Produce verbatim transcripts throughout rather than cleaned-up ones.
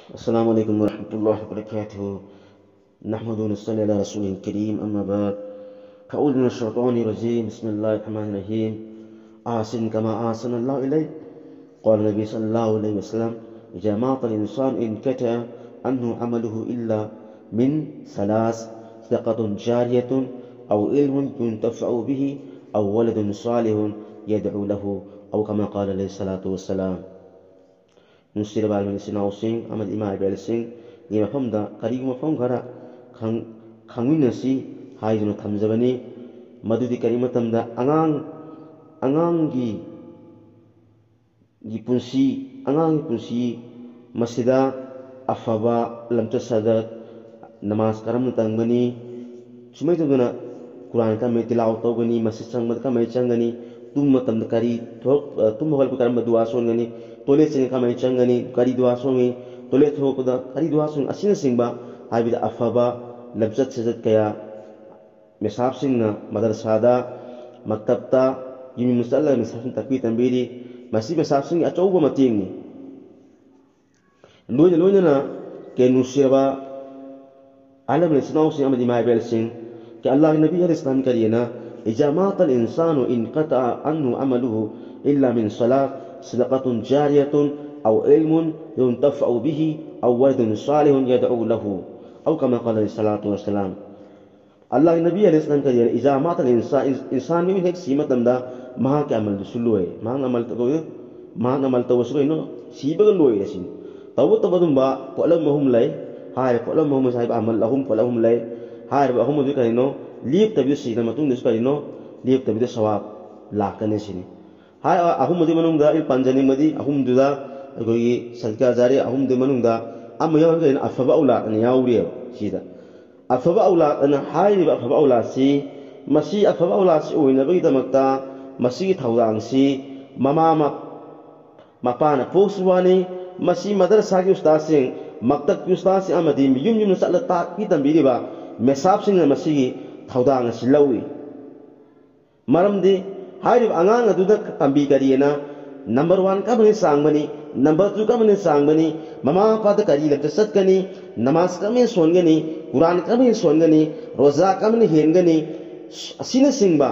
السلام عليكم ورحمة الله وبركاته. نحمده ونصلي على رسوله الكريم، أما بعد. فأعوذ من الشيطان الرجيم. بسم الله الرحمن الرحيم. أحسن كما أحسن الله إليك. قال النبي صلى الله عليه وسلم: إذا مات الإنسان انقطع عنه عمله إلا من ثلاث: صدقة جارية، أو علم ينتفع به، أو ولد صالح يدعو له، أو كما قال عليه الصلاة والسلام. ꯅꯨꯡꯁꯤꯔꯕ ꯑꯥꯂꯝ ꯏꯆꯤꯟ ꯏꯅꯥꯎꯁꯤꯡ ꯑꯃꯗꯤ ꯏꯃꯥ ꯏꯕꯦꯜꯁꯤꯡꯒꯤ ꯃꯐꯝꯗ ꯀꯔꯤꯒꯨꯝꯕ ꯃꯐꯝ ꯈꯔ ꯈꯪ-, ꯈꯪꯃꯤꯟꯅꯁꯤ ꯍꯥꯏꯗꯨꯅ ꯊꯝꯖꯕꯅꯤ꯫ ꯃꯗꯨꯗꯤ ꯀꯔꯤ ꯃꯇꯝꯗ ꯑꯉꯥꯡ, ꯑꯉꯥꯡꯒꯤ ꯒꯤ ꯄꯨꯟꯁꯤ, ꯑꯉꯥꯡꯒꯤ ꯄꯨꯟꯁꯤ ꯃꯁꯤꯗ ꯑꯐꯕ ꯂꯝꯆꯠ ꯁꯥꯖꯠ, ꯅꯃꯥꯖ ꯀꯔꯝꯅ ꯇꯝꯒꯅꯤ, ꯁꯨꯃꯥꯏꯅ ꯇꯧꯗꯅ ꯀꯨꯔꯥꯟ ꯀꯔꯝꯍꯥꯏꯅ ꯇꯤꯂꯥꯋ ꯇꯧꯒꯅꯤ, ꯃꯁꯖꯤꯗ ꯆꯪꯕꯗ ꯀꯔꯝꯍꯥꯏꯅ ꯆꯪꯒꯅꯤ, ꯇꯨꯝꯕ ꯃꯇꯝꯗ ꯀꯔꯤ ꯊꯣꯛ-, ꯑ, ꯇꯨꯝꯕ ꯍꯧꯒꯠꯂꯛꯄ ꯀꯔꯝꯕ ꯗꯨꯋꯥ ꯁꯣꯟꯒꯅꯤ, ꯇꯣꯏꯂꯦꯠ ꯆꯪꯉꯤ ꯀꯔꯝꯍꯥꯏꯅ ꯆꯪꯒꯅꯤ, ꯀꯔꯤ ꯗꯨꯋꯥ ꯁꯣꯟꯒꯅꯤ, ꯇꯣꯏꯂꯦꯠ ꯊꯣꯛꯂꯛꯄꯗ ꯀꯔꯤ ꯗꯨꯋꯥ ꯁꯣꯟꯒꯅꯤ, ꯑꯁꯤꯅꯆꯤꯡꯕ ꯍꯥꯏꯕꯗꯤ ꯑꯐꯕ ꯂꯝꯆꯠ ꯁꯥꯖꯠ ꯀꯌꯥ ꯃꯦꯁꯥꯞꯁꯤꯡꯅ ꯃꯗꯔꯁꯥꯗ, ꯃꯛꯇꯞꯇ, ꯌꯨꯝ ꯌꯨꯝꯗ ꯆꯠꯂꯒ ꯃꯦꯁꯥꯞꯁꯤꯡ ꯇꯥꯛꯄꯤ ꯇꯝꯕꯤꯔꯤ꯫ ꯃꯁꯤ ꯃꯦꯁꯥꯞꯁꯤꯡꯒꯤ ꯑꯆꯧꯕ ꯃꯇꯦꯡꯅꯤ꯫ ꯂꯣꯏꯅ ꯂꯣꯏꯅꯅ ꯀꯦ ꯅꯨꯡꯁꯤꯔꯕ ꯑꯍꯜ ꯂꯃꯟ ꯏꯆꯤꯟ ꯏꯅꯥꯎꯁꯤꯡ ꯑꯃꯗꯤ ꯏꯃꯥ ꯏꯕꯦꯜꯁꯤꯡ, ꯀꯦ ꯑꯜꯂꯥꯍꯒꯤ ꯅꯕꯤ ꯑꯂꯩꯍꯤ ꯁꯂꯥꯝ ꯀꯔꯤꯅ: إذا مات الإنسان انقطع عنه عمله إلا من ثلاث: صدقة جارية، أو علم ينتفع به، أو ولد صالح يدعو له، أو كما قال عليه الصلاة والسلام. ꯑꯜꯂꯥꯍꯒꯤ ꯅꯕꯤ ꯑꯂꯩꯍꯤ ꯁꯂꯥꯝ ꯀꯔꯤ ꯍꯥꯏ? ꯏꯖꯥ ꯃꯥꯇꯜ ꯏꯟꯁꯥꯟ, ꯏꯟꯁꯥꯟ ꯃꯤꯑꯣꯏ ꯍꯦꯛ ꯁꯤ ꯃꯇꯝꯗ ꯃꯍꯥꯛꯀꯤ ꯑꯃꯜꯗꯨꯁꯨ ꯂꯣꯏ꯫ ꯃꯍꯥꯛꯅ ꯑꯃꯜ ꯇꯧꯕ, ꯃꯍꯥꯛꯅ ꯑꯃꯜ ꯇꯧꯕꯁꯨ ꯀꯩꯅꯣ? ꯁꯤꯕꯒ ꯂꯣꯏꯔꯦ ꯁꯤꯅꯤ꯫ ꯇꯧꯕꯇꯕꯨ ꯑꯗꯨꯝꯕ ꯄꯣꯠꯂꯝ ꯑꯍꯨꯝ ꯂꯩ꯫ ꯍꯥꯏꯔꯤꯕ ꯄꯣꯠꯂꯝ ꯑꯍꯨꯝ ꯑꯁꯤ ꯍꯥꯏꯕ ꯑꯃꯜ ꯑꯍꯨꯝ, ꯄꯣꯠꯂꯝ ꯑꯍꯨꯝ ꯂꯩ꯫ ꯍꯥꯏꯔꯤꯕ ꯑꯍꯨꯝ ꯑꯗꯨ ꯀꯔꯤꯅꯣ? ꯂꯦꯞꯇꯕꯤꯗ ꯁꯤꯔ ꯃꯇꯨꯡꯗꯁꯨ ꯀꯔꯤꯅꯣ? ꯂꯦꯞꯇꯕꯤꯗ ꯁꯋꯥꯕ ꯂꯥꯛꯀꯅꯤ ꯁꯤꯅꯤ꯫ ꯍꯥꯏꯔꯤꯕ ꯑꯍꯨꯝ ꯑꯗꯨꯒꯤ ꯃꯅꯨꯡꯗ ꯑꯩꯅ ꯄꯟꯖꯅꯤꯡꯕꯗꯤ ꯑꯍꯨꯝꯗꯨꯗ ꯑꯩꯈꯣꯏꯒꯤ ꯁꯗꯀꯥ ꯖꯥꯔꯤꯌꯥ ꯑꯍꯨꯝꯗꯨꯒꯤ ꯃꯅꯨꯡꯗ ꯑꯃ ꯌꯥꯎꯔꯒ ꯀꯔꯤꯅꯣ? ꯑꯐꯕ ꯑꯧꯂꯥꯗ ꯑꯅ ꯌꯥꯎꯔꯤꯑꯕ ꯁꯤꯗ꯫ ꯑꯐꯕ ꯑꯧꯂꯥꯗ ꯑꯅ ꯍꯥꯏꯔꯤꯕ ꯑꯐꯕ ꯑꯧꯂꯥꯗꯁꯤ, ꯃꯁꯤ ꯑꯐꯕ ꯑꯧꯂꯥꯗꯁꯤ ꯑꯣꯏꯅꯕꯒꯤꯗꯃꯛꯇ ꯃꯁꯤꯒꯤ ꯊꯧꯗꯥꯡꯁꯤ ꯃꯃꯥ ꯃ-, ꯃꯄꯥꯅ ꯄꯣꯛꯁꯨ ꯋꯥꯅꯤ꯫ ꯃꯁꯤ ꯃꯗꯔꯁꯥꯒꯤ ꯎꯁꯇꯥꯗꯁꯤꯡ, ꯃꯛꯇꯕꯀꯤ ꯎꯁꯇꯥꯗꯁꯤꯡ ꯑꯃꯗꯤ ꯌꯨꯝ ꯌꯨꯝꯗ ꯆꯠꯂ ꯇꯥꯛꯄꯤ ꯇꯝꯕꯤꯔꯤꯕ ꯃꯦꯁꯥꯞꯁꯤꯡꯅ ꯃꯁꯤꯒꯤ ꯊꯧꯗꯥꯡ ꯑꯁꯤ ꯂꯧꯏ꯫ ꯃꯔꯝꯗꯤ ꯍꯥꯏꯔꯤꯕ ꯑꯉꯥꯡ ꯑꯗꯨꯗ ꯇꯝꯕꯤ ꯀꯔꯤꯑꯅ ꯅꯝꯕꯔ ꯋꯥꯟ ꯀꯔꯝꯕꯅ ꯆꯥꯡꯕꯅꯤ, ꯅꯝꯕꯔ ꯇꯨ ꯀꯔꯝꯕꯅ ꯆꯥꯡꯕꯅꯤ, ꯃꯃꯥ ꯃꯄꯥꯗ ꯀꯔꯤ ꯂꯝꯆꯠ ꯆꯠꯀꯅꯤ, ꯅꯃꯥꯖ ꯀꯔꯝꯕꯅ ꯁꯣꯟꯒꯅꯤ, ꯀꯨꯔꯥꯟ ꯀꯔꯝꯕꯅ ꯁꯣꯟꯒꯅꯤ, ꯔꯣꯖꯥ ꯀꯔꯝꯕꯅ ꯍꯦꯟꯒꯅꯤ, ꯑꯁꯤꯅꯆꯤꯡꯕ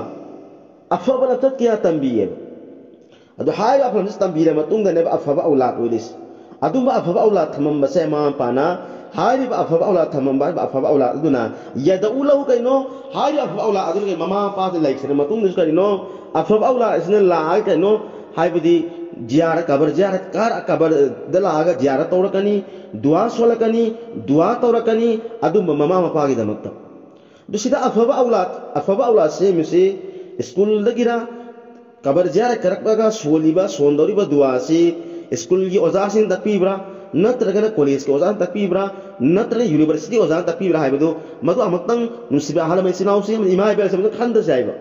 ꯑꯐꯕ ꯂꯝꯆꯠ ꯀꯌꯥ ꯇꯝꯕꯤꯌꯦꯕ꯫ ꯑꯗꯣ ꯍꯥꯏꯔꯤꯕ ꯑꯐꯕ ꯂꯝꯆꯠ ꯇꯝꯕꯤꯔ ꯃꯇꯨꯡꯗꯅꯦꯕ ꯑꯐꯕ ꯑꯧꯂꯥꯗ ꯑꯣꯏꯔꯤꯁꯦ꯫ ꯑꯗꯨꯝꯕ ꯑꯐꯕ ꯑꯧꯂꯥꯗ ꯊꯝꯃꯝꯕꯁꯦ ꯃꯃꯥ ꯃꯄꯥꯅ ꯍꯥꯏꯔꯤꯕ ꯑꯐꯕ ꯑꯧꯂꯥꯗ ꯊꯝꯃꯝꯕ ꯍꯥꯏꯔꯤꯕ ꯑꯐꯕ ꯑꯧꯂꯥꯗ ꯑꯗꯨꯅ ꯌꯗꯎ ꯂꯍꯨ ꯀꯩꯅꯣ, ꯍꯥꯏꯔꯤꯕ ꯑꯐꯕ ꯑꯧꯂꯥꯗ ꯑꯗꯨꯅ ꯀꯩꯅꯣ, ꯃꯃꯥ ꯃꯄꯥꯁꯤꯅ ꯂꯩꯈ꯭ꯔ ꯃꯇꯨꯡꯗꯁꯨ ꯀꯔꯤꯅꯣ, ꯑꯐꯕ ꯑꯧꯂꯥꯗ ꯑꯁꯤꯅ ꯂꯥꯛꯑꯒ ꯀꯩꯅꯣ, ꯍꯥꯏꯕꯗꯤ ꯖꯤꯌꯥꯔ, ꯀꯕꯔ ꯖꯤꯌꯥꯔ, ꯀꯥꯔ ꯀꯕꯔꯗ ꯂꯥꯛꯑꯒ ꯖꯤꯌꯥꯔ ꯇꯧꯔꯛꯀꯅꯤ, ꯗꯨꯋꯥ ꯁꯣꯜꯂꯛꯀꯅꯤ, ꯗꯨꯋꯥ ꯇꯧꯔꯛꯀꯅꯤ, ꯑꯗꯨꯝꯕ ꯃꯃꯥ ꯃꯄꯥꯒꯤꯗꯃꯛꯇ꯫ ꯑꯗꯨ ꯁꯤꯗ ꯑꯐꯕ ꯑꯧꯂꯥꯗ, ꯑꯐꯕ ꯑꯧꯂꯥꯗ ꯁꯦꯝꯃꯤꯁꯤ ꯁ꯭ꯀꯨꯜꯗꯒꯤꯔ, ꯀꯕꯔ ꯖꯤꯌꯥꯔ ꯀꯔꯛꯂꯒ ꯁꯣꯜꯂꯤꯕ, ꯁꯣꯟꯗꯧꯔꯤꯕ ꯗꯨꯋꯥ ꯑꯁꯤ ꯁ꯭ꯀꯨꯜꯒꯤ ꯑꯣꯖꯥꯁꯤꯡ ꯇꯥꯛꯄꯤꯕ꯭ꯔꯥ, ꯅꯠꯇ꯭ꯔꯒꯅ ꯀꯣꯂꯦꯖꯀꯤ ꯑꯣꯖꯥꯅ ꯇꯥꯛꯄꯤꯕ꯭ꯔꯥ, ꯅꯠꯇ꯭ꯔꯒ ꯌꯨꯅꯤꯚꯔꯁꯤꯇꯤ ꯑꯣꯖꯥꯅ ꯇꯥꯛꯄꯤꯕ꯭ꯔꯥ ꯍꯥꯏꯕꯗꯨ ꯃꯗꯨ ꯑꯃꯨꯛꯇꯪ ꯅꯨꯡꯁꯤꯕ ꯑꯍꯜ ꯂꯃꯟ ꯏꯆꯤꯟ ꯏꯅꯥꯎꯁꯤꯡ ꯑꯃꯗꯤ ꯏꯃꯥ ꯏꯕꯦꯜꯁꯤꯡ ꯑꯃꯗ ꯈꯟꯗꯁꯦ ꯍꯥꯏꯕ꯫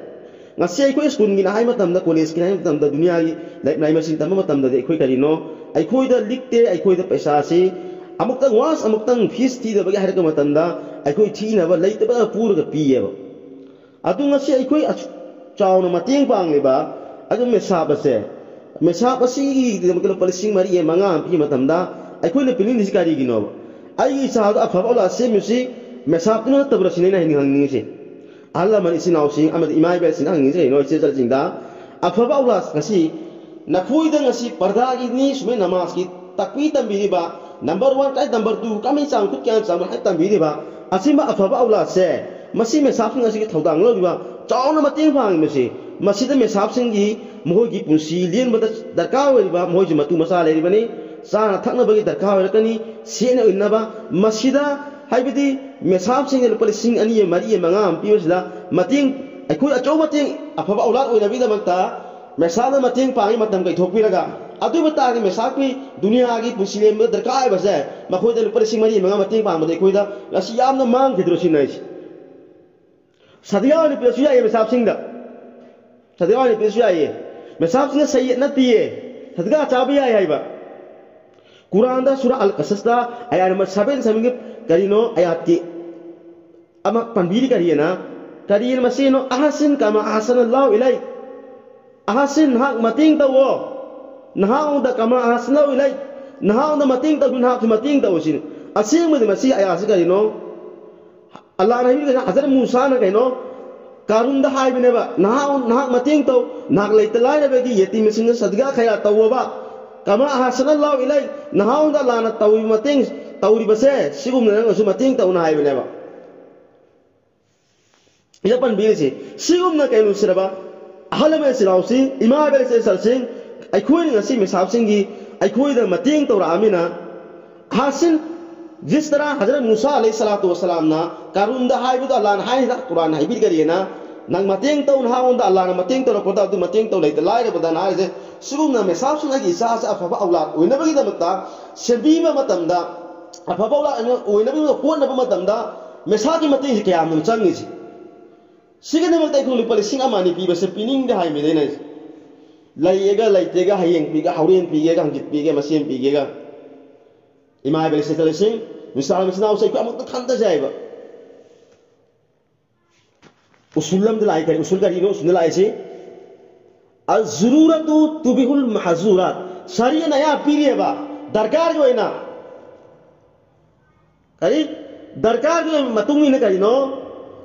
ꯉꯁꯤ ꯑꯩꯈꯣꯏ ꯁ꯭ꯀꯨꯜꯒꯤꯅ ꯍꯥꯏ ꯃꯇꯝꯗ, ꯀꯣꯂꯦꯖꯀꯤꯅ ꯍꯥꯏ ꯃꯇꯝꯗ, ꯗꯨꯅꯤꯌꯥꯒꯤ ꯂꯥꯏꯔꯤꯛ ꯃꯍꯩ ꯃꯁꯤꯡ ꯇꯝꯕ ꯃꯇꯝꯗꯗꯤ ꯑꯩꯈꯣꯏ ꯀꯔꯤꯅꯣ, ꯑꯩꯈꯣꯏꯗ ꯂꯤꯛꯇꯦ, ꯑꯩꯈꯣꯏꯗ ꯄꯩꯁꯥꯁꯤ ꯑꯃꯨꯛꯇꯪ, ꯋꯥꯟꯁ ꯑꯃꯨꯛꯇꯪ ꯐꯤꯁ ꯊꯤꯗꯕꯒꯤ ꯍꯥꯏꯔꯛꯄ ꯃꯇꯝꯗ ꯑꯩꯈꯣꯏ ꯊꯤꯅꯕ ꯂꯩꯇꯕ ꯄꯨꯔꯒ ꯄꯤꯌꯦꯕ꯫ ꯑꯗꯨ ꯉꯁꯤ ꯑꯩꯈꯣꯏ ꯑꯁꯨꯛ ꯆꯥꯎꯅ ꯃꯇꯦꯡ ꯄꯥꯡꯂꯤꯕ ꯑꯗꯨ ꯃꯦꯁꯥꯞ ꯑꯁꯦ, ꯃꯦꯁꯥꯞ ꯑꯁꯤꯒꯤꯗꯃꯛꯇ ꯂꯨꯄꯥ ꯂꯤꯁꯤꯡ ꯃꯔꯤ ꯃꯉꯥ ꯑꯃ ꯄꯤꯕ ꯃꯇꯝꯗ ꯑꯩꯈꯣꯏꯅ ꯄꯤꯅꯤꯡꯂꯤꯁꯤ ꯀꯔꯤꯒꯤꯅꯣꯕ? ꯑꯩꯒꯤ ꯏꯆꯥꯗꯣ ꯑꯐꯕ ꯑꯧꯂꯥꯗ ꯁꯦꯝꯃꯤꯁꯤ ꯃꯦꯁꯥꯞꯇꯨꯅ ꯅꯠꯇꯕ꯭ꯔꯥ ꯁꯤꯅꯤ ꯑꯩꯅ ꯍꯥꯏꯅꯤꯡ-, ꯍꯪꯅꯤꯡꯉꯤꯁꯤ꯫ ꯑꯍꯜ ꯂꯃꯟ, ꯏꯆꯤꯟ ꯏꯅꯥꯎꯁꯤꯡ ꯑꯃꯗꯤ ꯏꯃꯥ ꯏꯕꯦꯜꯁꯤꯡꯅ ꯍꯪꯅꯤꯡꯉꯤꯁꯤ ꯀꯩꯅꯣ? ꯏꯆꯦ ꯏꯆꯜꯁꯤꯡꯗ ꯑꯐꯕ ꯑꯧꯂꯥꯗ ꯉꯁꯤ ꯅꯈꯣꯏꯗ ꯉꯁꯤ ꯄꯔꯗꯥꯒꯤꯅꯤ, ꯁꯨꯃꯥꯏꯅ ꯅꯃꯥꯖꯀꯤ ꯇꯥꯛꯄꯤ ꯇꯝꯕꯤꯔꯤꯕ, ꯅꯝꯕꯔ ꯋꯥꯟ ꯀꯥꯏ, ꯅꯝꯕꯔ ꯇꯨ ꯀꯃꯥꯏꯅ ꯆꯥꯡ, ꯈꯨꯠ ꯀꯌꯥ ꯆꯥꯡꯕ ꯍꯥꯏꯅ ꯇꯝꯕꯤꯔꯤꯕ ꯑꯁꯤꯒꯨꯝꯕ ꯑꯐꯕ ꯑꯧꯂꯥꯗꯁꯦ, ꯃꯁꯤ ꯃꯦꯁꯥꯞꯁꯤꯡ ꯑꯁꯤꯒꯤ ꯊꯧꯗꯥꯡ ꯂꯧꯔꯤꯕ ꯆꯥꯎꯅ ꯃꯇꯦꯡ ꯄꯥꯡꯂꯤꯕꯁꯤ, ꯃꯁꯤꯗ ꯃꯦꯁꯥꯞꯁꯤꯡꯒꯤ ꯃꯈꯣꯏꯒꯤ ꯄꯨꯟꯁꯤ ꯂꯦꯟꯕꯗ ꯗꯔꯀꯥꯔ ꯑꯣꯏꯔꯤꯕ, ꯃꯈꯣꯏꯁꯨ ꯃꯇꯨ ꯃꯆꯥ ꯂꯩꯔꯤꯕꯅꯤ, ꯆꯥꯅ ꯊꯛꯅꯕꯒꯤ ꯗꯔꯀꯥꯔ ꯑꯣꯏꯔꯛꯀꯅꯤ, ꯁꯦꯠꯅ ꯏꯟꯅꯕ, ꯃꯁꯤꯗ ꯍꯥꯏꯕꯗꯤ ꯃꯦꯁꯥꯞꯁꯤꯡꯅ ꯂꯨꯄꯥ ꯂꯤꯁꯤꯡ ꯑꯅꯤ, ꯃꯔꯤ, ꯃꯉꯥ ꯑꯃ ꯄꯤꯕꯁꯤꯗ ꯃꯇꯦꯡ, ꯑꯩꯈꯣꯏ ꯑꯆꯧꯕ ꯃꯇꯦꯡ, ꯑꯐꯕ ꯑꯧꯂꯥꯗ ꯑꯣꯏꯅꯕꯒꯤꯗꯃꯛꯇ ꯃꯦꯁꯥꯞꯅ ꯃꯇꯦꯡ ꯄꯥꯡꯉꯤ, ꯃꯇꯝ ꯀꯥꯏꯊꯣꯛꯄꯤꯔꯒ꯫ ꯑꯗꯨ ꯑꯣꯏꯕ ꯇꯥꯔꯗꯤ ꯃꯦꯁꯥꯞꯀꯤ ꯗꯨꯅꯤꯌꯥꯒꯤ ꯄꯨꯟꯁꯤ ꯂꯦꯟꯕꯗ ꯗꯔꯀꯥꯔ ꯑꯣꯏꯕꯁꯦ, ꯃꯈꯣꯏꯗ ꯂꯨꯄꯥ ꯂꯤꯁꯤꯡ ꯃꯔꯤ ꯃꯉꯥ ꯃꯇꯦꯡ ꯄꯥꯡꯕꯗ ꯑꯩꯈꯣꯏꯗ ꯉꯁꯤ ꯌꯥꯝꯅ ꯃꯥꯡꯈꯤꯗ꯭ꯔꯣ ꯁꯤꯅ ꯑꯩꯁꯦ? ꯁꯗꯤꯌꯥ ꯑꯣꯏꯅ ꯄꯤꯔꯁꯨ ꯌꯥꯏꯌꯦ ꯃꯦꯁꯥꯞꯁꯤꯡꯗ꯫ ꯁꯗꯤꯌꯥ ꯑꯣꯏꯅ ꯄꯤꯔꯁꯨ ꯌꯥꯏꯌꯦ꯫ ꯃꯦꯁꯥꯞꯁꯤꯡꯅ ꯁꯩꯌꯦꯠ ꯅꯠꯇꯤꯌꯦ꯫ ꯁꯗꯤꯌꯥ ꯆꯥꯕ ꯌꯥꯏ ꯍꯥꯏꯕ꯫ ꯀꯨꯔꯥꯟꯗ ꯁꯨꯔꯥ ꯑꯜ ꯀꯁꯁꯇ ꯑꯌꯥ ꯅꯝꯕꯔ ꯁꯚꯦꯟ ꯁꯚꯦꯟꯒꯤ ꯀꯔꯤꯅꯣ ꯑꯌꯥꯠꯀꯤ ꯑꯃ ꯄꯟꯕꯤꯔꯤ ꯀꯔꯤꯑꯅ? ꯀꯔꯤꯑꯅ ꯃꯁꯤꯅꯣ? "ꯑꯍꯁꯤꯟ ꯀꯃꯥ ꯑꯍꯁꯟ ꯑꯜꯂꯥꯍꯨ ꯏꯂꯩꯛ"꯫ ꯑꯍꯁꯤꯟ, ꯅꯍꯥꯛ ꯃꯇꯦꯡ ꯇꯧꯋꯣ꯫ ꯅꯍꯥꯛꯉꯣꯟꯗ ꯀꯃꯥ ꯑꯍꯁꯅꯜꯂꯥꯍꯨ ꯏꯂꯩꯛ, ꯅꯍꯥꯛꯉꯣꯟꯗ ꯃꯇꯦꯡ ꯇꯧ, ꯅꯍꯥꯛꯁꯨ ꯃꯇꯦꯡ ꯇꯧ ꯁꯤꯅꯤ꯫ ꯑꯁꯦꯡꯕꯗꯤ ꯃꯁꯤ ꯑꯌꯥꯁꯤ ꯀꯔꯤꯅꯣ? ꯑꯜꯂꯥꯍꯅ ꯍꯥꯏꯕꯤꯔꯤꯁꯦ, ꯍꯖꯔꯠ ꯃꯨꯁꯥꯅ ꯀꯩꯅꯣ, ꯀꯥꯔꯨꯟꯗ ꯍꯥꯏꯕꯅꯦꯕ, "ꯅꯍꯥꯛ, ꯅꯍꯥꯛ ꯃꯇꯦꯡ ꯇꯧ, ꯅꯍꯥꯛ ꯂꯩꯇ ꯂꯥꯏꯔꯕꯒꯤ ꯌꯦꯇꯤꯝꯁꯤꯡꯗ ꯁꯗꯒꯥ ꯈꯩꯔꯥ ꯇꯧꯋꯣꯕ꯫ ꯀꯃꯥ ꯑꯍꯁꯅꯜꯂꯥꯍꯨ ꯏꯂꯩꯛ, ꯅꯍꯥꯛꯉꯣꯟꯗ ꯑꯜꯂꯥꯍꯅ ꯇꯧꯔꯤꯕ ꯃꯇꯦꯡ, ꯇꯧꯔꯤꯕꯁꯦ, ꯁꯤꯒꯨꯝꯅ ꯅꯪꯅꯁꯨ ꯃꯇꯦꯡ ꯇꯧꯅ" ꯍꯥꯏꯕꯅꯦꯕ꯫ ꯁꯤꯗ ꯄꯟꯕꯤꯔꯤꯁꯤ, ꯁꯤꯒꯨꯝꯅ ꯀꯩꯅꯣ ꯁꯤꯔꯕ, ꯑꯍꯜ ꯂꯃꯟ ꯏꯆꯤꯜ ꯏꯅꯥꯎꯁꯤꯡ, ꯏꯃꯥ ꯏꯕꯦꯜ ꯏꯆꯦ ꯏꯆꯜꯁꯤꯡ, ꯑꯩꯈꯣꯏꯅ ꯉꯁꯤ ꯃꯤꯁꯥꯞꯁꯤꯡꯒꯤ ꯑꯩꯈꯣꯏꯗ ꯃꯇꯦꯡ ꯇꯧꯔꯛꯑꯃꯤꯅ, ꯍꯥꯁꯤꯟ, ꯖꯤꯁ ꯇꯔꯥ ꯍꯖꯔꯠ ꯃꯨꯁꯥ ꯑꯂꯩꯍꯤ ꯁꯂꯥꯇꯨ ꯋꯁꯂꯥꯝꯅ ꯀꯥꯔꯨꯟꯗ ꯍꯥꯏꯕꯗꯣ ꯑꯜꯂꯥꯍꯅ ꯍꯥꯏꯔꯤꯗ, ꯀꯨꯔꯥꯟ ꯍꯥꯏꯕꯤꯔꯒꯅ, "ꯅꯪ ꯃꯇꯦꯡ ꯇꯧ, ꯅꯍꯥꯛꯉꯣꯟꯗ ꯑꯜꯂꯥꯍꯅ ꯃꯇꯦꯡ ꯇꯧꯔꯛꯄꯗ ꯑꯗꯨ ꯃꯇꯦꯡ ꯇꯧ, ꯂꯩꯇ ꯂꯥꯏꯔꯕꯗꯅ" ꯍꯥꯏꯔꯤꯁꯦ꯫ ꯁꯤꯒꯨꯝꯅ ꯃꯤꯁꯥꯞꯁꯤꯡ ꯑꯩꯒꯤ ꯏꯆꯥꯁꯦ ꯑꯐꯕ ꯑꯧꯂꯥꯗ ꯑꯣꯏꯅꯕꯒꯤꯗꯃꯛꯇ ꯁꯦꯝꯕꯤꯕ ꯃꯇꯝꯗ, ꯑꯐꯕ ꯑꯧꯂꯥꯗ ꯑꯣꯏꯅꯕꯒꯤꯗꯃꯛꯇ ꯍꯣꯠꯅꯕ ꯃꯇꯝꯗ ꯃꯤꯁꯥꯞꯀꯤ ꯃꯇꯦꯡꯁꯦ ꯀꯌꯥꯝꯅꯣ ꯆꯪꯉꯤꯁꯦ? ꯁꯤꯒꯤꯗꯃꯛꯇ ꯑꯩꯈꯣꯏ ꯂꯨꯄꯥ ꯂꯤꯁꯤꯡ ꯑꯃ ꯑꯅꯤ ꯄꯤꯕꯁꯦ ꯄꯤꯅꯤꯡꯗꯦ ꯍꯥꯏꯕꯅꯤꯗ ꯑꯩꯅ ꯍꯥꯏꯁꯦ꯫ ꯂꯩꯌꯦꯒ ꯂꯩꯇꯦꯒ, ꯍꯌꯦꯡ ꯄꯤꯒꯦ, ꯍꯣꯔꯦꯟ ꯄꯤꯒꯦꯒ, ꯍꯪꯆꯤꯠ ꯄꯤꯒꯦ, ꯃꯁꯦꯝ ꯄꯤꯒꯦꯒ꯫ ꯏꯃꯥ ꯏꯕꯦꯜ ꯏꯆꯦ ꯏꯆꯜꯁꯤꯡ, ꯃꯤꯁꯥꯞ ꯃꯆꯤꯟ ꯃꯅꯥꯎꯁꯦ ꯑꯩꯈꯣꯏ ꯑꯃꯨꯛꯇ ꯈꯟꯊꯁꯦ ꯍꯥꯏꯕ꯫ ꯎꯁꯨꯜ ꯑꯃꯗ ꯂꯥꯛꯑꯦ, ꯀꯔꯤ ꯎꯁꯨꯜ, ꯀꯔꯤꯅꯣ ꯎꯁꯨꯜꯗ ꯂꯥꯛꯏꯁꯤ? "ꯑꯜ ꯖꯨꯔꯨꯔꯥꯇꯨ ꯇꯨꯕꯤꯍꯨꯜ ꯃꯍꯖꯨꯔꯥꯠ", ꯁꯔꯤꯑꯅ ꯑꯌꯥꯕ ꯄꯤꯔꯤꯑꯕ, ꯗꯔꯀꯥꯔꯒꯤ ꯑꯣꯏꯅ꯫ ꯀꯔꯤ? ꯗꯔꯀꯥꯔꯒꯤ ꯃꯇꯨꯡ ꯏꯟꯅ ꯀꯔꯤꯅꯣ?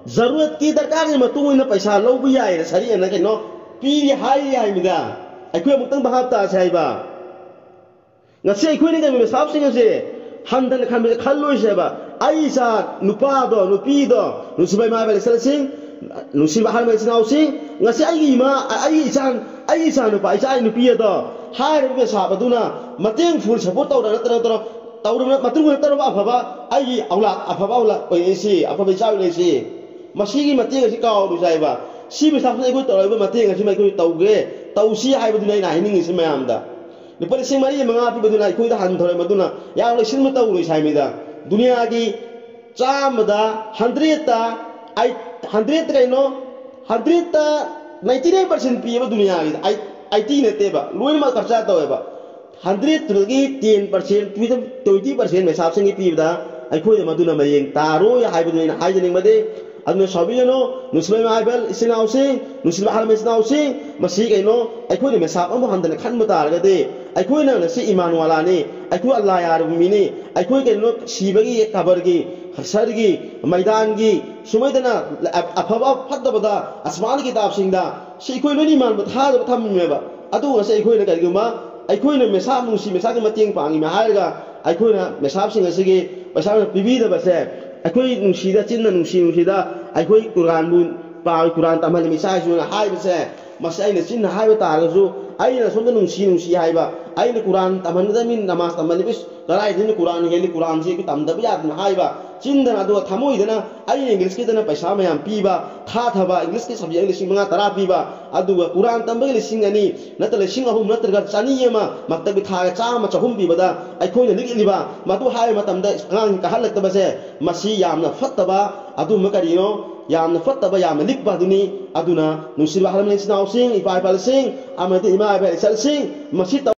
ꯖꯔꯨꯔꯠꯀꯤ, ꯗꯔꯀꯥꯔꯒꯤ ꯃꯇꯨꯡ ꯏꯟꯅ ꯄꯩꯁꯥ ꯂꯧꯕ ꯌꯥꯏꯅ ꯁꯔꯤꯑꯅ ꯀꯩꯅꯣ ꯄꯤꯔꯤ ꯍꯥꯏꯔꯤ ꯍꯥꯏꯃꯤꯗ꯫ ꯑꯩꯈꯣꯏ ꯑꯃꯨꯛꯇꯪ ꯚꯥꯞ ꯇꯥꯁꯦ ꯍꯥꯏꯕ꯫ ꯉꯁꯤ ꯑꯩꯈꯣꯏꯅ ꯀꯩꯒꯨꯝꯕ ꯃꯤꯁꯥꯞꯁꯤꯡ ꯑꯁꯦ ꯍꯟꯊꯅ ꯈꯟꯕꯁꯦ ꯈꯜꯂꯣꯏꯁꯦꯕ꯫ ꯑꯩ ꯏꯆꯥ ꯅꯨꯄꯥꯗꯣ, ꯅꯨꯄꯤꯗꯣ, ꯅꯨꯡꯁꯤꯕ ꯏꯃꯥ ꯏꯕꯦꯜ ꯏꯆꯜꯁꯤꯡ, ꯅꯨꯡꯁꯤꯕ ꯑꯍꯜ ꯂꯃꯟ ꯏꯆꯤꯟ ꯏꯅꯥꯎꯁꯤꯡ, ꯉꯁꯤ ꯑꯩꯒꯤ ꯏꯃꯥ, ꯑꯩꯒꯤ ꯏꯆꯥ, ꯑꯩꯒꯤ ꯏꯆꯥ ꯅꯨꯄꯥ, ꯏꯆꯥ ꯅꯨꯄꯤ ꯑꯗꯣ ꯍꯥꯏꯔꯤꯕ ꯃꯤꯁꯥꯞ ꯑꯗꯨꯅ ꯃꯇꯦꯡ ꯐꯨꯜ ꯁꯄꯣꯔꯠ ꯇꯧꯔ ꯅꯠꯇ꯭ꯔ, ꯅꯠꯇ꯭ꯔ, ꯇꯧꯔꯕ ꯃꯇꯨꯡ ꯅꯠꯇ꯭ꯔꯕ ꯑꯐꯕ, ꯑꯩꯒꯤ ꯑꯧꯂꯥꯗ, ꯑꯐꯕ ꯑꯧꯂꯥꯗ ꯑꯣꯏꯔꯛꯏꯁꯤ, ꯑꯐꯕ ꯏꯆꯥ ꯑꯣꯏꯔꯛꯏꯁꯤ꯫ ꯃꯁꯤꯒꯤ ꯃꯇꯦꯡ ꯑꯁꯤ ꯀꯥꯎꯔꯨꯁꯦ ꯍꯥꯏꯕ꯫ ꯁꯤ ꯃꯤꯁꯥꯞꯁꯤꯅ ꯑꯩꯈꯣꯏ ꯇꯧꯔꯛꯏꯕ ꯃꯇꯦꯡ ꯑꯁꯤꯃ ꯑꯩꯈꯣꯏ ꯇꯧꯒꯦ, ꯇꯧꯁꯤ ꯍꯥꯏꯕꯗꯨꯅꯤ ꯑꯩꯅ ꯍꯥꯏꯅꯤꯡꯉꯤꯁꯤ ꯃꯌꯥꯝꯗ꯫ ꯂꯨꯄꯥ ꯂꯤꯁꯤꯡ ꯃꯔꯤ ꯃꯉꯥ ꯄꯤꯕꯗꯨꯅ ꯑꯩꯈꯣꯏꯗ ꯍꯟꯊꯔꯦ, ꯃꯗꯨꯅ ꯌꯥꯝ ꯂꯩꯁꯤꯟꯕ ꯇꯧꯔꯣꯏ ꯁꯥꯏꯃꯤꯗ꯫ ꯗꯨꯅꯤꯌꯥꯒꯤ ꯆꯥꯝꯃꯗ ꯍꯟꯗ꯭ꯔꯦꯠꯇ ꯑꯩꯠ, ꯍꯟꯗ꯭ꯔꯦꯠꯇ ꯀꯩꯅꯣ, ꯍꯟꯗ꯭ꯔꯦꯠꯇ ꯅꯥꯏꯟꯇꯤ ꯅꯥꯏꯟ ꯄꯥꯔꯁꯦꯟ ꯄꯤꯌꯦꯕ ꯗꯨꯅꯤꯌꯥꯒꯤꯗ꯫ ꯑꯩꯠ, ꯑꯩꯠꯇꯤ ꯅꯠꯇꯦꯕ, ꯂꯣꯏꯅꯃꯛ ꯈꯔꯆꯥ ꯇꯧꯋꯦꯕ꯫ ꯍꯟꯗ꯭ꯔꯦꯠꯇꯨꯗꯒꯤ ꯇꯦꯟ ꯄꯥꯔꯁꯦꯟ, ꯇ꯭ꯋꯦꯟꯇꯤ ꯄꯥꯔꯁꯦꯟ ꯃꯤꯁꯥꯞꯁꯤꯡꯒꯤ ꯄꯤꯕꯗ ꯑꯩꯈꯣꯏꯗ ꯃꯗꯨꯅ ꯃꯌꯦꯡ ꯇꯥꯔꯣꯏ ꯍꯥꯏꯕꯗꯨ ꯑꯩꯅ ꯍꯥꯏꯖꯅꯤꯡꯕꯗꯤ꯫ ꯑꯗꯨꯅ ꯁꯥꯎꯕꯤꯒꯅꯨ, ꯅꯨꯡꯁꯤꯕ ꯏꯃꯥ ꯏꯕꯦꯜ, ꯏꯆꯤꯜ ꯏꯅꯥꯎꯁꯤꯡ, ꯅꯨꯡꯁꯤꯕ ꯑꯍꯜ ꯂꯃꯟ ꯏꯆꯤꯜ ꯏꯅꯥꯎꯁꯤꯡ, ꯃꯁꯤ ꯀꯩꯅꯣ, ꯑꯩꯈꯣꯏꯅ ꯃꯤꯁꯥꯞ ꯑꯃꯕꯨ ꯍꯟꯊꯅ ꯈꯟꯕ ꯇꯥꯔꯒꯗꯤ, ꯑꯩꯈꯣꯏꯅ ꯉꯁꯤ ꯏꯃꯥꯟ ꯋꯥꯂꯥꯅꯤ, ꯑꯩꯈꯣꯏ ꯑꯜꯂꯥ ꯌꯥꯔꯕ ꯃꯤꯅꯤ, ꯑꯩꯈꯣꯏ ꯀꯩꯅꯣ, ꯁꯤꯕꯒꯤ ꯀꯕꯔꯒꯤ, ꯍꯁꯔꯒꯤ, ꯃꯩꯗꯥꯟꯒꯤ, ꯁꯨꯃꯥꯏꯗꯅ ꯑꯐꯕ ꯐꯠꯇꯕꯗ ꯑꯁꯃꯥꯟꯒꯤ ꯀꯤꯇꯥꯕꯁꯤꯡꯗ ꯁꯤ ꯑꯩꯈꯣꯏ ꯂꯣꯏꯅ ꯏꯃꯥꯟꯕ ꯊꯥꯖꯕ ꯊꯝꯃꯤꯃꯦꯕ꯫ ꯑꯗꯨ ꯉꯁꯤ ꯑꯩꯈꯣꯏꯅ ꯀꯔꯤꯒꯨꯝꯕ ꯑꯩꯈꯣꯏꯅ ꯃꯦꯁꯥꯞ ꯅꯨꯡꯁꯤ ꯃꯦꯁꯥꯞꯀꯤ ꯃꯇꯦꯡ ꯄꯥꯡꯉꯤꯃꯦ ꯍꯥꯏꯔꯒ ꯑꯩꯈꯣꯏꯅ ꯃꯦꯁꯥꯞꯁꯤꯡ ꯑꯁꯤꯒꯤ ꯄꯩꯁꯥ ꯄꯤꯕꯤꯗꯕꯁꯦ, ꯑꯩꯈꯣꯏ ꯅꯨꯡꯁꯤꯗ, ꯆꯤꯟꯅ ꯅꯨꯡꯁꯤ ꯅꯨꯡꯁꯤꯗ ꯑꯩꯈꯣꯏ ꯀꯨꯔꯥꯟꯕꯨ ꯄꯥ-, ꯀꯨꯔꯥꯟ ꯇꯝꯍꯜꯂꯤꯃꯤ ꯏꯆꯥ ꯏꯁꯨꯅ ꯍꯥꯏꯕꯁꯦ, ꯃꯁꯤ ꯑꯩꯅ ꯆꯤꯟꯅ ꯍꯥꯏꯕ ꯇꯥꯔꯒꯁꯨ, ꯑꯩꯅ ꯁꯣꯝꯗ ꯅꯨꯡꯁꯤ ꯅꯨꯡꯁꯤ ꯍꯥꯏꯕ, ꯑꯩꯅ ꯀꯨꯔꯥꯟ ꯇꯝꯍꯟꯒꯗꯕꯅꯤ, ꯅꯃꯥꯖ ꯇꯝꯍꯜꯂꯤꯕ, ꯀꯗꯥꯏꯗꯩꯅꯣ ꯀꯨꯔꯥꯟ ꯍꯦꯜꯂꯤ, ꯀꯨꯔꯥꯟꯁꯤ ꯑꯩꯈꯣꯏ ꯇꯝꯗꯕ ꯌꯥꯗꯦꯅ ꯍꯥꯏꯕ, ꯆꯤꯟꯗꯅ, ꯑꯗꯨꯒ ꯊꯃꯣꯏꯗꯅ ꯑꯩꯅ ꯏꯪꯂꯤꯁꯀꯤꯗꯅ ꯄꯩꯁꯥ ꯃꯌꯥꯝ ꯄꯤꯕ, ꯊꯥꯊꯕ, ꯏꯪꯂꯤꯁꯀꯤ ꯁꯕꯖꯦꯛ ꯂꯤꯁꯤꯡ ꯃꯉꯥ ꯇꯔꯥ ꯄꯤꯕ, ꯑꯗꯨꯒ ꯀꯨꯔꯥꯟ ꯇꯝꯕꯒꯤ ꯂꯤꯁꯤꯡ ꯑꯅꯤ ꯅꯠꯇ꯭ꯔ ꯂꯤꯁꯤꯡ ꯑꯍꯨꯝ ꯅꯠꯇ꯭ꯔꯒ ꯆꯅꯤ ꯑꯃ, ꯃꯛꯇꯕꯒꯤ ꯊꯥꯒꯤ ꯆꯥꯝꯃ ꯆꯍꯨꯝ ꯄꯤꯕꯗ ꯑꯩꯈꯣꯏꯅ ꯂꯤꯛꯂꯤꯕ, ꯃꯗꯨ ꯍꯥꯏꯕ ꯃꯇꯝꯗ ꯑꯉꯥꯡꯁꯤꯡ ꯀꯥꯍꯜꯂꯛꯇꯕꯁꯦ, ꯃꯁꯤ ꯌꯥꯝꯅ ꯐꯠꯇꯕ, ꯑꯗꯨꯝꯕ ꯀꯔꯤꯅꯣ? ꯌꯥꯝꯅ ꯐꯠꯇꯕ, ꯌꯥꯝꯅ ꯂꯤꯛꯄ ꯑꯗꯨꯅꯤ꯫ ꯑꯗꯨꯅ ꯅꯨꯡꯁꯤꯕ ꯑꯍꯜ ꯂꯃꯟ ꯏꯆꯤꯟ ꯏꯅꯥꯎꯁꯤꯡ, ꯏꯄꯥ ꯏꯄꯥꯁꯤꯡ, ꯑꯃꯗꯤ ꯏꯃꯥ ꯏꯄꯥ ꯏꯆꯜꯁꯤꯡ, ꯃꯁꯤ ꯇꯧ-